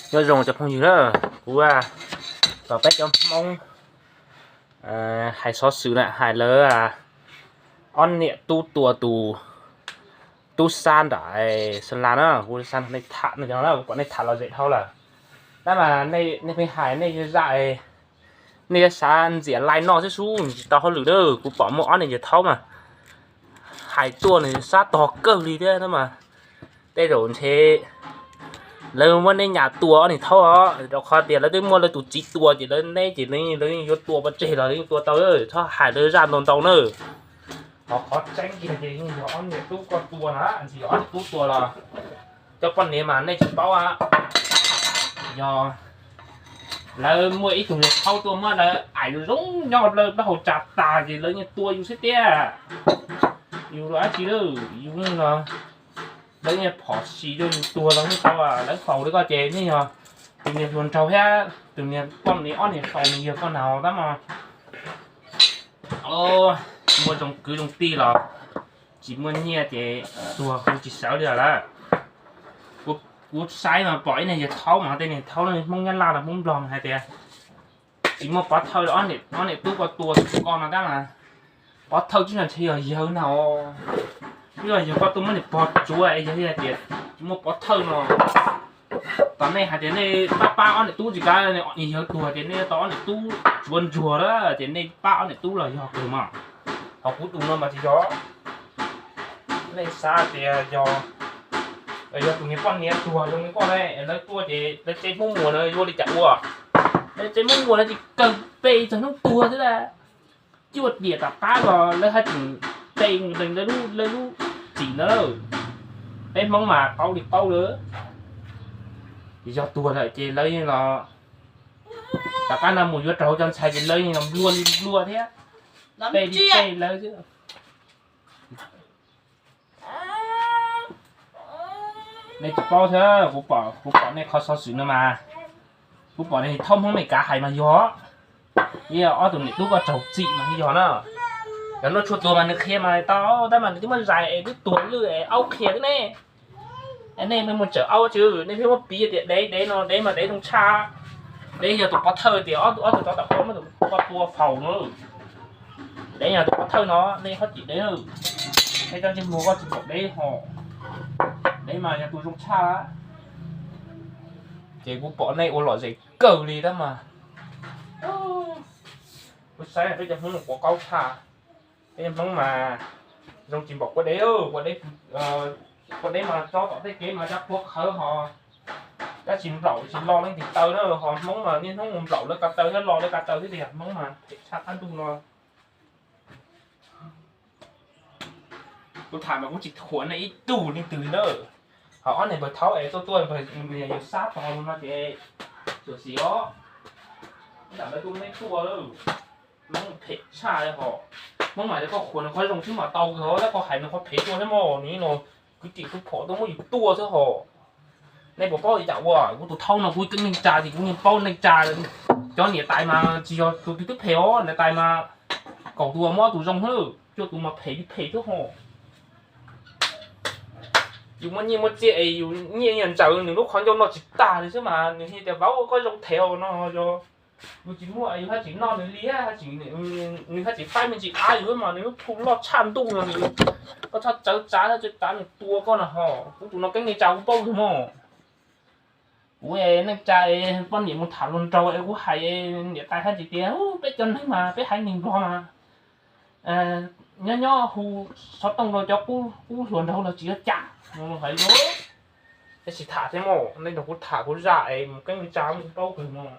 Nyob zoo cov phooj ywg na, kuv kom peb cov Hmoob hais xov xwm na, hais lawv ob niam tub tua tus tub sab nram Sa La na, kuv xa nej tham no, kuv pom nej tham los zem dhau lawm. Tab mas nej pheej hais nej zaj, nej xav ntxias like noj xwb xwb, tsis tau hauj lwm na. Kuv pom muaj ob niam yawg thaub mas hais tuaj nws sab tog kawg li thiab tab mas tej zaum ntshe lawv muab nej nyam tua ob niag thaub os, rau qhov tias lawv twb muaj lawv tus txiv tua ces lawv neb ces lawv yuav tua pov tseg los lawv yeej tua tau. Txhob hais lawv zaj ntau ntau na. Ho qhov tseeb kiag ces yeej yog ob niag tub koj tua na, tsis yog ob niag tub tua los cov poj niam mas nej tsis paub. Yog lawv muaj ib tug niag thaub tuaj muab lawv aim zoo zoo nyob lawv plaub hau tsa tas ces lawv yeej tua yus xwb tiag. Yus los dab tsi lawm, yus los lawv yeej phom si rau yus tuag los yeej tau. Lawv faus li koj ces nej yog tus niag hluas nraug thiab tus niag poj niam ob niag faus nws yog koj na tab mas muaj zoo kwv zoo tij los tsis muaj nyiaj ces tuag kuv tsis sawv li lawm. Kuv saib mas pom ib niag yawg thaub mas tej niag thaub Hmoob Nyab Laj los Hmoob Nplog mas hais tias tsis muaj pov thawj, ob niam tub koj tua tus koj no tab mas pov thawj tib no ntshe yog yawg no. Twb yog yawg koj tuaj muab niag pog tsuav es yawg hais tias tsis muaj pov thawj no. Tom nej hais tias nej pab pab ob niam tub tsis kav yawg tuag tias nej tau ob niam tub tsuav ntsuag lawm ces nej pab ob niam tub los yog kawg mas. Ho kuv tus no mas tsis yog. Nej xav tias yog, yog tus niag poj niam tuag zoo li koj ne, lawv tuaj ces lawv tsev Hmoob Muas no yuav li cas ua? Lawv tsev Hmoob Muas no tsis kawg pe txog hnub tuag xwb las. Cuaj tiam tom qab los lawv haj tseem pe lees lawv lub txim ntawd lawm. Peb Hmoob mas paub li paub lawm. Yog tuag lawm ces lawv yeej los, tom qab no mus yuav rau hauv cov ntxhais ces lawv yeej los nplua li nplua thiab, pe li pe lawv xwb. Nej tsis paub thiab, kuv pom, kuv pom nej qhov xov xwm no mas, kuv pom nej thaub Hmoob Amelikas hais mas yog, yog ob tug niam tub koj raug txim mas yog na. Cov nuj tshuaj tuag mas nws qhia mas tau, tab mas nws twb muab zais es twb tuag lwj es aub qhia xwb ne. Nej pheej muaj tsawm aub tsi, nej pheej muab piv tias dev dev no, dev mas dev zoo tshaj. Dev yog tus pov thawj tias ob tug tov tom qab muab tus koj tua faus no. Dev yog tus pov thawj no, nej ho cim dev. Nej cov ntsej muag koj tsis npaum dev ho. Dev mas yog tus zoo tshaj. Ces kuv pom nej ua lom zem kawg li tab mas. Kuv saib peb cov Hmoob quav qaub tshaj. Peb cov Hmoob mas zoo tsis npaum quav dev, quav dev mas tso tom tej kev mas cov quav qhawv ho, cov tsis nplaum tsis lo leej twg taw na, ho Hmoob mas niaj hnub mus nplaum lawv ko taw thiab lo lawv ko taw thiab tiag, Hmoob mas phem tshaj qab ntuj no. Kuv tham mas kuv tsis thuam nej ib tug leej twg li na. Ho ob niag npawg thaub es tuaj tuaj npawg yawg Xab Tog no ces txuam xim os. Lam lawv tuaj nej tuaj lawm. Hmoob phem tshaj li ho. Hmoob mas koj qhuas nws qhov zoo xwb mas tau kawg, tab koj hais nws qhov phem tuaj thiab mog, nws no kwv tij kwv phuam tuaj muab yus tuaj xwb ho. Nej puas paub li cas ua, kuv tus thaub no kuv keeb neej tsa ces kuv yeej paub neej tsa. Cov niam tais mas tsis yog tus twg twb phem os, niam tais mas kaum tus muaj ob tus zoo xwb, cuaj tus mas phem li phem xwb ho. Yus muaj nyiaj muaj txiaj es yus nyiaj nyiaj ntsaws nws lub qhov ncauj noj tsis tag li xwb mas nws hais tias vauv koj zoo them no yog yus tsis muaj yus haj tseem noj nws li, nws haj tseem faib me ntsis av yus mas nws lub phu loj tshaj ntuj no nws, koj txhob txawv tsav, txawv tsav nws tua koj no ho. Kuv tus no keeb neej tsa kuv paub kawg mog. Kuv neej tsa poj niam mus tham hluas nraug es kuv hais niam tais haj tseem tias peb cov neeg mas peb haiv neeg Nplog mas nyob nyob hu xov tooj rau cov qub hluas nraug los tsis ua cas. Hais lus, tab sis tham thiab mog, nej nrog kuv tham kuv zaj es mus keeb neej tsa kuv paub kawg mog.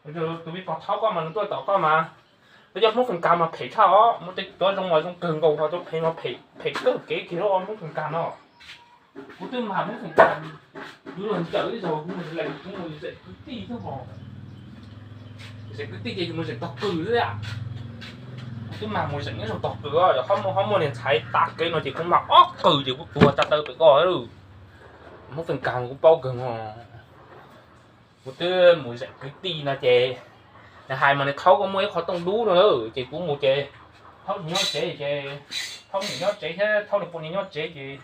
Tus me pog thaub koj mas nws tuaj tom koj mas, peb cov Hmoob Fees Kas mas phem tshaj os, muaj tej cov zoo mas zoo kawg nkaus, ho cov phem mas phem kawg kev kiag li Hmoob Fees Kas no. Kuv twb mag Hmoob Fees Kas, kuv los ncaws ib zaug kuv mus lees kuv mus zeem kwv tij xwb ho. Zeem kwv tij ces yus mus zeem tog qws xwb. Kuv twb mag mus zeem ib zaug tog qws, yog ho muaj niag ntxhais tas kev no ces kuv mag ob qws ces kuv tuag tsa taw pem ko. Hmoob Fees Kas kuv paub kawg mog. Kuv twb mus zeem kwv tij no ces nws hais mas nws thaub koj muaj ib qho tooj dub no lawm ces kuv mus ces thaub nyob tsev ces, thaub niam nyob tsev thiab thaub niam poj niam nyob tsev ces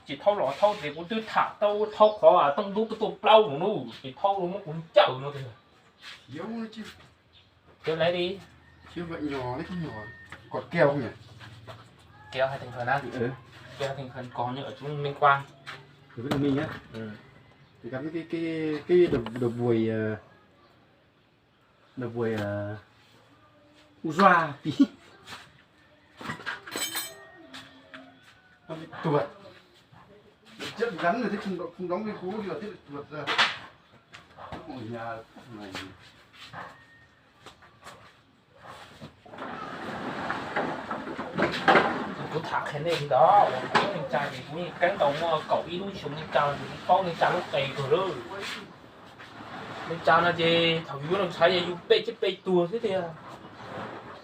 Tsis thaub los thaub ces kuv twb tham tau thaub qhov tooj dub tuaj plaub no, tsis thaub muab kuv ncawm no tiag. Cov lawv li, keo hais teem khaws na, keo hais teem khaws kos ni ở chúng liên quan. Cái, cái, cái, cái đầu, đầu buổi, ờ, đầu buổi, ờ, u zoa tí. Nó bị tuột. Đợt trước gắn rồi thế không, không đóng cái cú thì là thế lại tuột ra. Ôi nhà này. Kuv tham qhia nej li ntawd, kuv lub neej tsa ces kuv yeej keeb tau muaj kaum ib lub xyoo neej tsa, kuv paub neej tsa lub qe kawg lawm. Neej tsa no ces thaum yus yuav neeg ntxhais yog yus pej thiab pej tuag xwb tiag.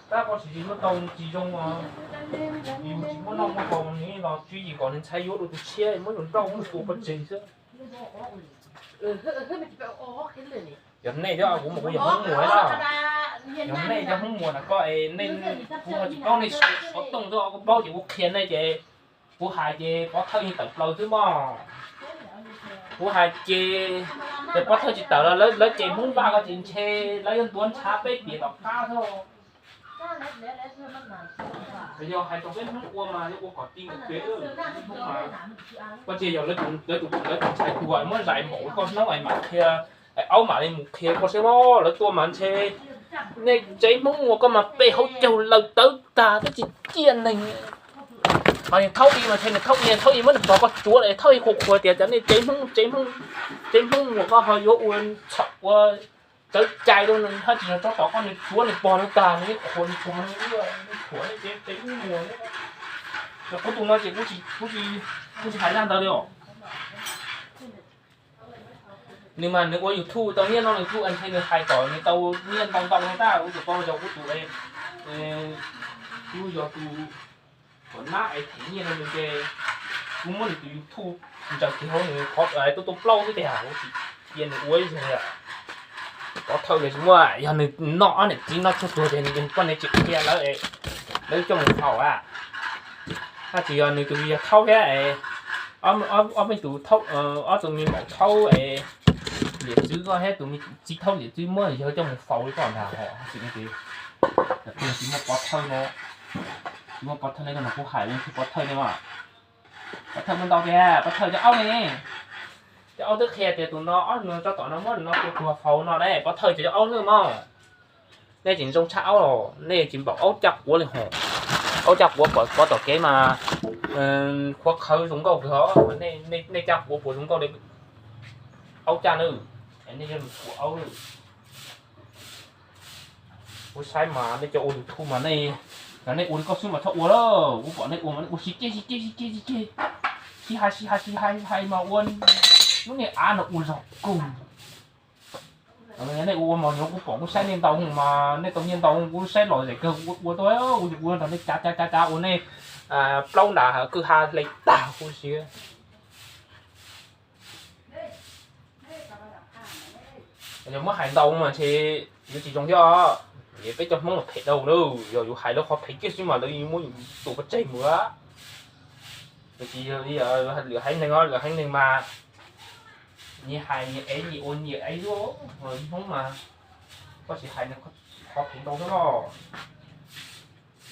Tab koj tsis muaj tau tsis zoo os, yus tsis muaj noj muaj haus nws los tswv yim kom neeg ntxhais yuav dua tus tshiab muab yus nrauj muab tua pov tseg xwb. Yog nej thiab kuv mas kuv yog Hmoob Muas na, yog nej cov Hmoob Muas na koj es nej, kuv ho tsis paub nej xov tooj xwb, koj paub ces kuv qhia nej ces, kuv hais ces pov thawj yeej tawm plaws xwb mog. Kuv hais ces, ces pov thawj tsis tawm los lawv ces Hmoob Vaj ko ces ntshe lawv yuav ntuav ntshav peb tiam tom qab xwb. Yog hais rau peb Hmoob ua mas yuav ua kom ti mus pem, koj cia yog lawv tus, lawv tus ntxhais tuag muab zais npaum koj hnub es mam qhia, aub mam li mus qhia koj saib mog, lawv tuaj mas ntshe nej tsev Hmoob Muas koj mas pe hauv caug lawm tawv tag twb tsis ciaj neeg. Mas nws thaub i mas ntshe nws thaub i, thaub i muab nws pog koj tsuav lawm, thaub i qhuas qhuas tias cov nej tsev Hmoob, tsev Hmoob, tsev Hmoob Muas koj ho yuav ua txhaum ua txawv cai rau nws, hab tsis yog tsob tom koj nws tsuav nws pog nws tag nws qhuas nws pog nws, nws qhuas nej tsev Hmoob Muas. Kuv tus no ces kuv tsis, kuv tsis hais zaj ntawd li os. Nws mas nws ua YouTube tau nyiaj no nws kuj ntshe nws hais kom nws tau nyiaj ntau ntau no tab, kuv tus pog yog kuv tus, kuv yog tus kom nab es them nyiaj rau nws ces kuv muab nws tus YouTube ntsaws kiag hauv nws qhov tuaj tuaj plaub xwb tiag, kuv tsis cia nws ua ib zaug li. Pov thawj los tsis muaj, yog nws noj ob niam txiv no tsuag tuag ces nws poj niam tsis qhia lawv, lawv coj mus faus a. Hab tsis yog nws tus yog thaub thiab, ob peb tus, ob tug me maum thaub es liam txwv ko thiab tus me txiv thaub liam txwv muab yawg coj mus faus li koj ntag hos. Tsis muaj pov thawj no, tsis muaj pov thawj ne, koj no kuv hais li thiab pov thawj ne mas. Pov thawj muaj ntau tiag, pov thawj cov aub ne. Cov aub twb qhia tias tus no ob nus tsob tom no muab nws no tua tuag faus no ne, pov thawj cov aub xwb mog. Nej tseem zoo tshaj aub los nej tsis npaum aub caj quav li hos. Aub caj quav pom pov tom kev mas qhuav qhawv zoo nkauj kawg os, nej caj quav puas zoo nkauj li aub caj na. Nej yog nws qhuas aub na. Kuv saib mas nej cov ua YouTube mas nej, yog nej ua li koj xwb mas txhob ua lawm, kuv pom nej ua mas nej ua sib ceg sib ceg sib ceg sib ceg, sib hais sib hais sib hais sib hais mas ua lub niag av no ua zog kawg. Nej ua ua mos nyob kuv pom kuv saib nej ntau mas nej tau nyiaj ntau, kuv saib los zem kawg, kuv ua tau, kuv nrog nej cav cav cav cav ua nej plaub nram kwj ha hle tag huv si. Yog muab hais ntau mas ntshe yuav tsis zoo thiab os. Peb cov Hmoob mas phem dhau na, yog yus hais lawv qhov phem kiag xwb mas lawv muab yus tua pov tseg mus. Tsis yog li lwm haiv neeg os, lwm haiv neeg mas nyias hais nyias ev, nyias ua nyias ev xwb. Hmoob mas koj tsis hais nws qhov phem ntau xwb los,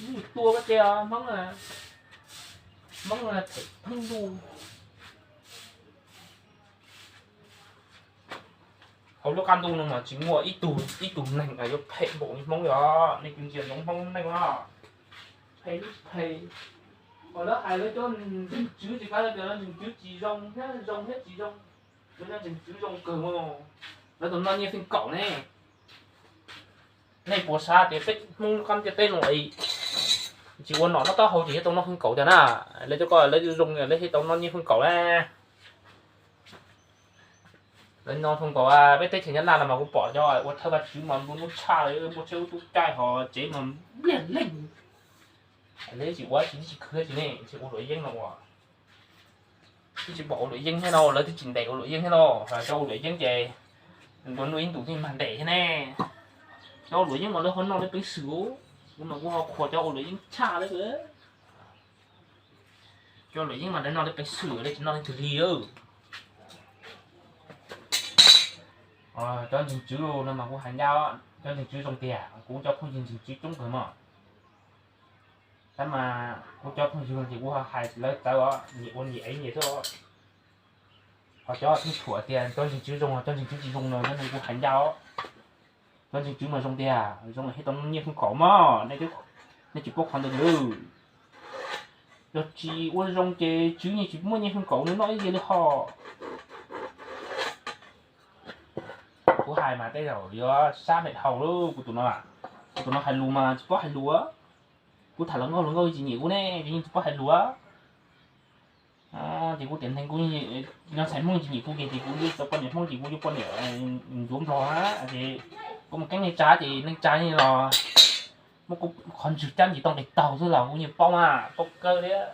yus tua koj ces Hmoob, Hmoob phem pheej ntuj. Hauv lub qab ntuj no mas tsis muaj ib tug, ib tug neeg yuav phem npaum li Hmoob li os. Nej kuj ntsia ntsoov Hmoob neej os, phem li phem. Lawv hais lawv cov ntseeg tswv tsis kav tias lawv ntseeg tswv tsis zoo thiab, zoo thiab tsis zoo. Lawv cov ntseeg tswv zoo kawg mas, lawv tau noj nyiaj feej kaum ne. Nej puas xav tias peb Hmoob lub qab ntiaj teb no tsis ua nom noj taub hau ces yuav tau noj feej kaum tiag na? Lawv cov ko lawv zoo, lawv thiaj tau noj nyiaj feej kaum na. Lawv noj feej kaum, peb teb chaws Nyab Laj no mas kuv pom cov ua thawj Vaj Tswv mas nplua nuj tshaj, npua tsheb ub tub caij hos tsev mas npliag leej. Lawv tsis ua tsis, tsis khwv tsis ne, tsis ua luam yeeb no ua. Twb tsis pom ua luam yeeb thiab no, lawv twb tsis ntes ua luam yeeb thiab no, cov ua luam yeeb ces nplua nuj ib ntus thiaj mag ntes thiab ne. Cov ua luam yeeb mas lawv ho noj lawv peev xwm, kuv mas kuv ho qhuas cov ua luam yeeb tshaj lawm. Cov luam yeeb mas lawv noj lawv peev xwm, lawv tsis noj leej twg li. Cov ntseeg tswv no mas kuv hais ncaj, cov ntseeg tswv zoo tiag, kuv cov phooj ywg ntseeg tswv coob kawg mog. Tab mas kuv cov phooj ywg ces kuv hais lawv txawv os, nyias ua nyias ev nyias xwb. Ho cov pheej thuam tias cov ntseeg tswv zoo, cov ntseeg tswv tsis zoo no, cov no kuv hais ncaj os. Cov ntseeg tswv mas zoo tiag, zoo thiaj tau nyiaj foom kaum mog, nej tsis paub qhov ntawd li. Yog tsis ua zoo ces tswv yeej tsis muaj nyiaj foom kaum nws noj ib yam li ho. Kuv hais mas tej zaum yuav sab pem haus lauj, kuv tus no, kuv tus no hais lus mas tsis paub hais lus. Kuv tham hluas nkauj, hluas nkauj tsis nyiam kuv ne, ces yeej tsis paub hais lus. Ces kuv tiam neeg kuv, no txhais Hmoob tsis nyiam kuv kiag ces kuv yuav tau poj niam Hmoob ces kuv yuav poj niam ntsuav Nplog na, ces kuv mus keeb neej tsa ces neej tsa yeej los muab kuv qhov ntswg cab ntsis tau nqis taug xwb los kuv yeej paub mas paub kawg thiab.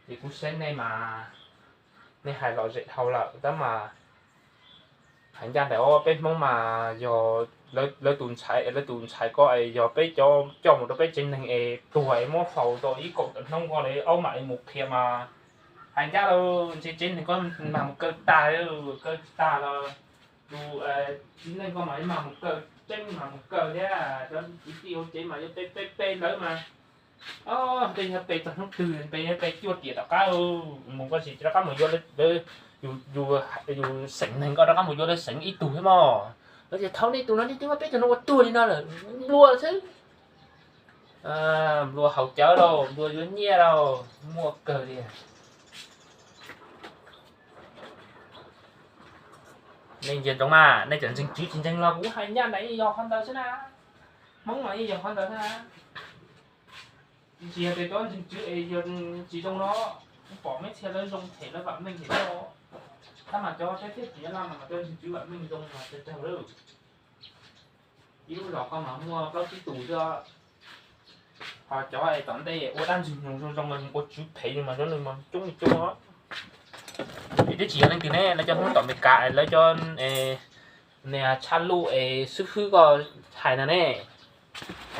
Ces kuv saib nej mas nej hais lom zem dhau lawm tab mas hais ncaj ntawm peb Hmoob mas yog lawv tus ntxhais, lawv tus ntxhais ko es yog peb coj mus rau peb tsev neeg es tuag es muab faus tau ib kaum tawm hnub ko lawm aub mam li mus qhia mas hais ncaj lauj, ntshe tsev neeg ko mag mus kaw tag, kaw tsis tag los tus txiv neej ko mas mag mus kaw, tseeb mag mus kaw thiab. Cov kwv tij hauv tsev mas yuav pe pe pe lawv mas, o, pe yog pe txog hnub twg, pe yog pe cuaj tiam tom qab mus ko tsis rov qab mus yuav lawv, yus xeem neeg ko rov qab mus yuav lawv xeem ib tug thiab mog. Lawv tias thaum nej tus no nej twb muab peb tug no ua tuag li no lawm, nplua xwb. Nplua haus cawv lauj, nplua yuav nyiaj lauj, muaj kawg li. Nej ntsia ntsoov mas, nej cov ntseeg tswv tsis ntseeg los kuv hais ncaj ntawd yeej yog qhov ntawd xwb na. Hmoob los yeej yog qhov ntawd xwb na. Tsis yog tias cov ntseeg tswv es yog tsis zoo no, kuv pom meb txhia lawv zoo them lawv vam meej them thiab. Tab mas cov saib thiab tsis nyob no mas cov ntseeg tswv vam meej zoo mas tsawg tsawg lawm. Ib lub zos ko mas muaj plaub tsib tus xwb. Ho cov tom ntej ua dab ntxwg nyoog zoo zoo los ua tswv phem mas cov nws mas coob li coob. Es twb tsis yog leej twg ne, lawv cov Hmoob tom Amelikas, lawv cov tshaj luj es xib hwb ko hais no ne.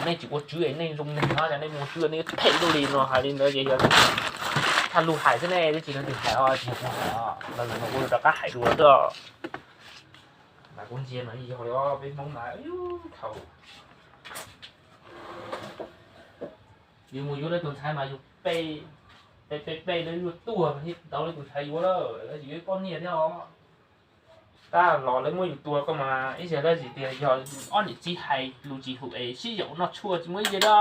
Nej tsis ua tswv es nej zoo neeg no, nej mus ua tswv nej phem luaj li no hais li ntawd ces yog tshaj luj hais xwb ne, twb tsis yog leej twg hais os, tsis yog kuv hais os, los lawv ua rov qab hais dua xwb. Mas kuv ntsia mas yog li peb Hmoob mas thaum yus mus yuav lawv tus ntxhais mas yus pe pe pe lawv yuav tuag thiaj tau lawv tus ntxhais yuav lawm, lawv tsis yuav poj niam thiab os. Tab los lawv muab yus tua ko mas ib yam li tias yog ob niam txiv hais lus tsis haum es sib yaum noj tshuaj tsis muaj ib yam li.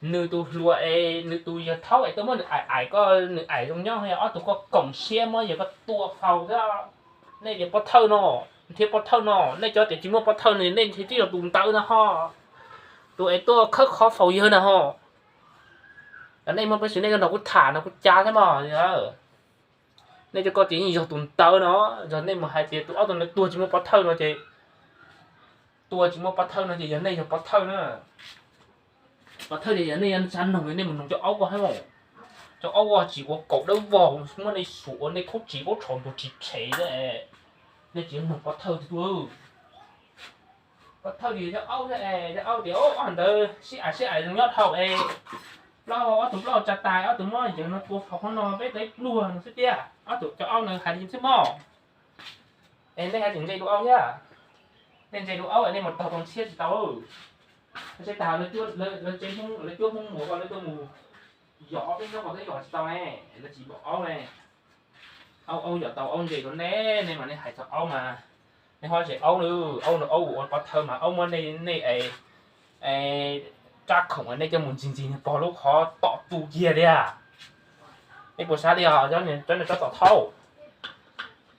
Nws tus hluas es nws tus yawg thaub es tuaj muab nws aim aim ko, nws aim zoo nyob, ob tug ko koom siab muab yawg ko tua faus xwb. Nej tias pov thawj no thiab pov thawj no, nej cov tias tsis muaj pov thawj no nej ntshe twb yog tus ntawd na ho. Tus es tuaj khawb qhov faus yawg na ho. Nej muaj peev xwm nej nrog kuv tham no kuv cas thiab mog. Nej cov ko ces yeej yog tus ntawd no, yog nej mus hais tias tus ob tug ntawd tuag tsis muaj pov thawj no ces, tuag tsis muaj pov thawj no ces yog nej yog pov thawj na. Pov thawj ces yog nej yuav tsa noog nej mus noog cov aub ko thiab mas. Cov aub ko tsis ua kaum dawb vog muab nej xum ua nej khaub tsis khaub tsho ntuag tsis tshev, nej tsis yuav noog pov thawj tiag tuag. Pov thawj ces cov aub thiab es cov aub tias ob ntawd sib aim sib aim zoo nyob dhau es plaub, ob tug plaub tsa tais, ob tug muab yawg no tua faus qhov no peb tau ib pluag no xwb tiag. Ob tug cov aub no hais li xwb mog. Es nej hais tseem ntse dua aub thiab. Nej ntse dua aub es nej mus taug tau ntxhiab tsis tau. Seb tag lawv tsev Hmoob, lawv cuab Hmoob Muas ko lawv tuaj mus yos ob peb hnub ko twb yos tsis tau ne, lawv tsis npaum aub ne. Aub, aub yos tau, aub ntse dua nej, nej mas nej hais txog aub mas nej ho zem aub na, aub no aub ua pov thawj mas aub muab nej, nej es rab khoom nej coj mus ntxig ntxig pog lub qhov tom tu kiag li. Nej puas sab li os, cov niag tsob tom thaub.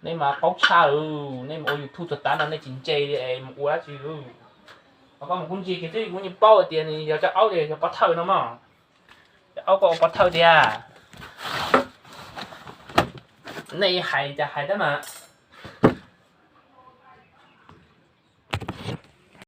Nej mas paub tshaj lawm, nej mus ua YouTube txog tav no nej tsis ntse li es mus ua dab tsi lawm. Ho koj mus kuv ntsia kiag twb kuv yeej paub hais tias nws yog cov aub, yog pov thawj no mog. Cov aub koj ua pov thawj tiag. Nej hais cas hais tab mas